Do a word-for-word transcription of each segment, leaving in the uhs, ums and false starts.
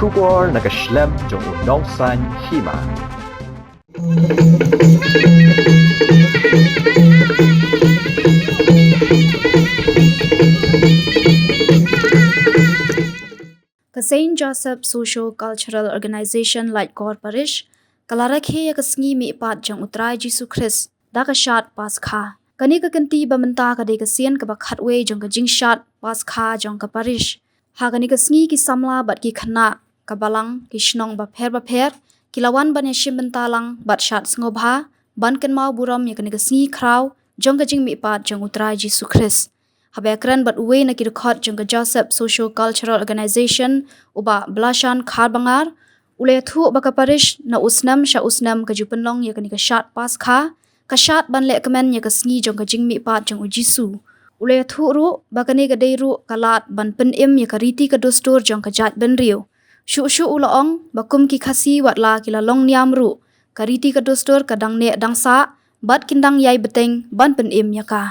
Khubor na ka shlem jong u nongsan hima. Ka Saint Joseph Socio-Cultural Organization Laitkor Parish ka la rakhe ïa ka sngi mihpat jong U Trai Jisu Khrist da ka shad Paskha. Kane ka kynti ba mynta ka dei ka sien kaba khatwei jong ka jingshad Paskha jong ka parish. Ha kane ka sngi ki samla bad ki khynnah ka balang ki shnong bapher bapher ki la wan ban ïashim bynta lang bad shad sngewbha ban kynmaw burom ïa kane ka sngi khraw jong ka jingmihpat jong U Trai Jisu Khrist. Haba ïakren bad uwei na ki dkhot jong ka Joseph Socio-Cultural Organization, u Bah Blashan Kharbangar, u la ïathuh ba ka parish na u snem sha u snem ka ju pynlong ïa kane ka shad Paskha, ka shad ban leh kmen ïa ka sngi jong ka jingmihpat jong U Jisu. U la ïathuh ruh ba kane ka dei ruh ka lad ban pynim ïa ka riti ka dustur jong ka jaitbynriew. Shuh shuh u la ong ba kum ki Khasi wat la ki la long niam ruh, ka riti ka dustur ka dang neh dang sah bad kin dang ïai bteng ban pynim ïa ka.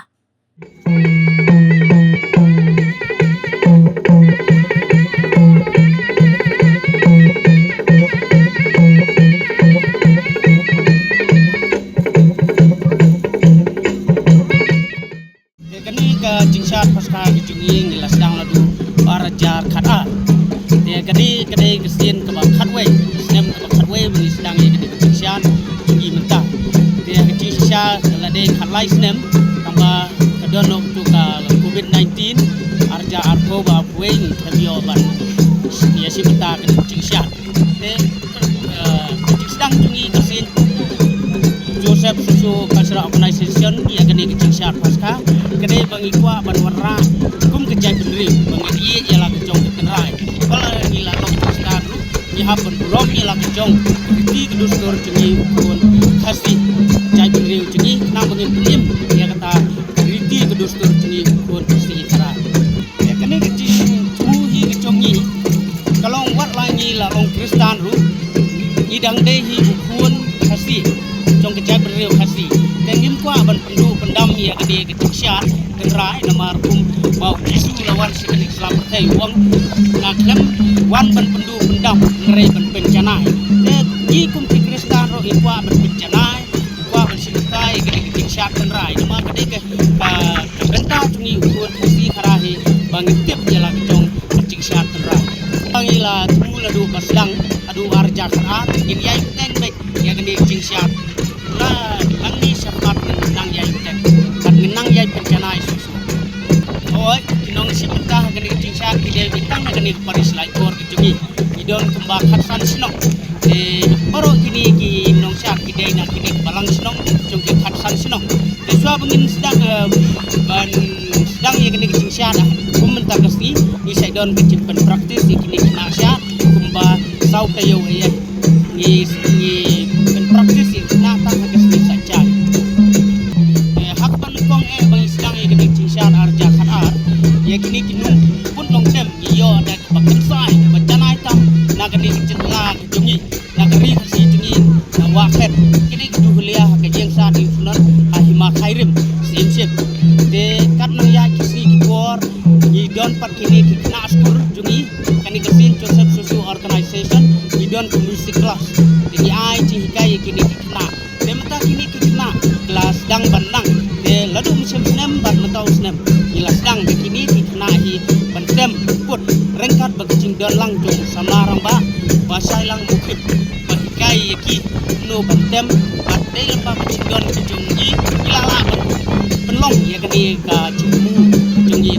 Te kane ka jingshad Paskha ka jong ngi ngi la sdang naduh ar hajar khatar. Te kane ka dei ka sien kaba khatwei, snem kaba khatwei ba ngi sdang ïa kane ka jingshad jong ngi mynta. Te ka jingshisha ka la dei khatlai snem, tangba ka don noh tu ka covid nineteen, ar hajar arphew ba arphew wei ngi khlem ïoh ban ïa shim bynta kane ka jingshad. Te, eh, ka jingsdang jong ngi ka sien Joseph Socio Cultural Organization ïa kane ka jingshad Paskha ka dei ba ngi kwah ban wanrah kum ka jaitbynriew ba ngin ïeit ïa la ka jong ka tynrai. Ba la ngi la long Khristan ruh ngi hap ban burom ïa la ka jong ka riti ka dustur jong ngi u khun Khasi jaitbynriew jong ngi khnang ba ngin pynim ïa kata ka riti ka dustur jong ngi u khun Khasi Khara. Ïa kane ka jingthmu hi ka jong ngi ka long wat la ngi la long Khristan ruh ngi dang dei hi u khun Khasi jong ka jaitbynriew Khasi. Te ngim kwah ban pynduh pyndam ïa kane ka jingshad tynrai namar kumba u Jisu u la wan sha kane ka sla pyrthei u ong nga khlem wan ban pynduh pyndam hynrei ban pynjanai. Te ngi kum ki Khristan ruh ngi kwah ban pynjanai, kwah ban shim bynta ïa kane ka jingshad tynrai namar ka dei ka, ah, ka bynta jong ngi u khun Khasi Khara hi ba ngin tip ïa la ka jong ka jingshad tynrai. Ba ngi la thmu naduh ba sdang haduh ar hajar khatar ngin ïai bteng beit ïa kane ka jingshad. La nangne shakhmat ngin nang ïai bteng bad ngin nang ïai pynjanai shuh shuh. Hooid, ki nongshim bynta ha kane ka jingshad ki dei beit tang na kane ka parish Laitkor ka jong ngi. Ngi don kumba khatsan shnong. Te baroh kine ki nongshad ki dei na kine ki balang shnong jong ki khatsan shnong. Te shuwa ba ngin sdang, eh, ban sdang ïa kine ki jingshad, ah, kum mynta ka sngi ngi sa don ka jingpynpractice ïa kine ki khynnah shad kumba saw taïew ïa ngi, ngi pynpractice ïa ki khynnah tang ha ka sngi Saitjaiñ. Eh, ha kaba nyngkong eh ba ngi sdang ïa kine ki jingshad ar hajar khatar, ïa kine ki nongput nongtem ngi ïoh da ba kynsai ba janai tam na kane ka jylla ka jong ngi, na ka ri Khasi jong ngi, na Wahkhet. Kine ki duh lia ha ka ïing sha ding sunan ha hima Khyrim Syiemship. Te kat nang ïa ki sngi ki por ngi don pat kine ki khynnah skul jong ngi, kane ka Saint Joseph Socio Organization ngi don ka music class. Te ngi ai jinghikai ïa kine ki khynnah. Te mynta kine ki khynnah ki la sdang ban nang. Te la dum snem snem bad mynta u snem ngi la sdang da kine ki khynnah hi ban tem put ryngkat bad ka jingdon lang jong u samla rangbah ba shai lang Mukhrip ba hikai ïa ki kumno ban tem bad dei lyngba ka jingdon ka jong ngi ngi la lah ban pynlong ïa kane ka jingthmu ka jong ngi.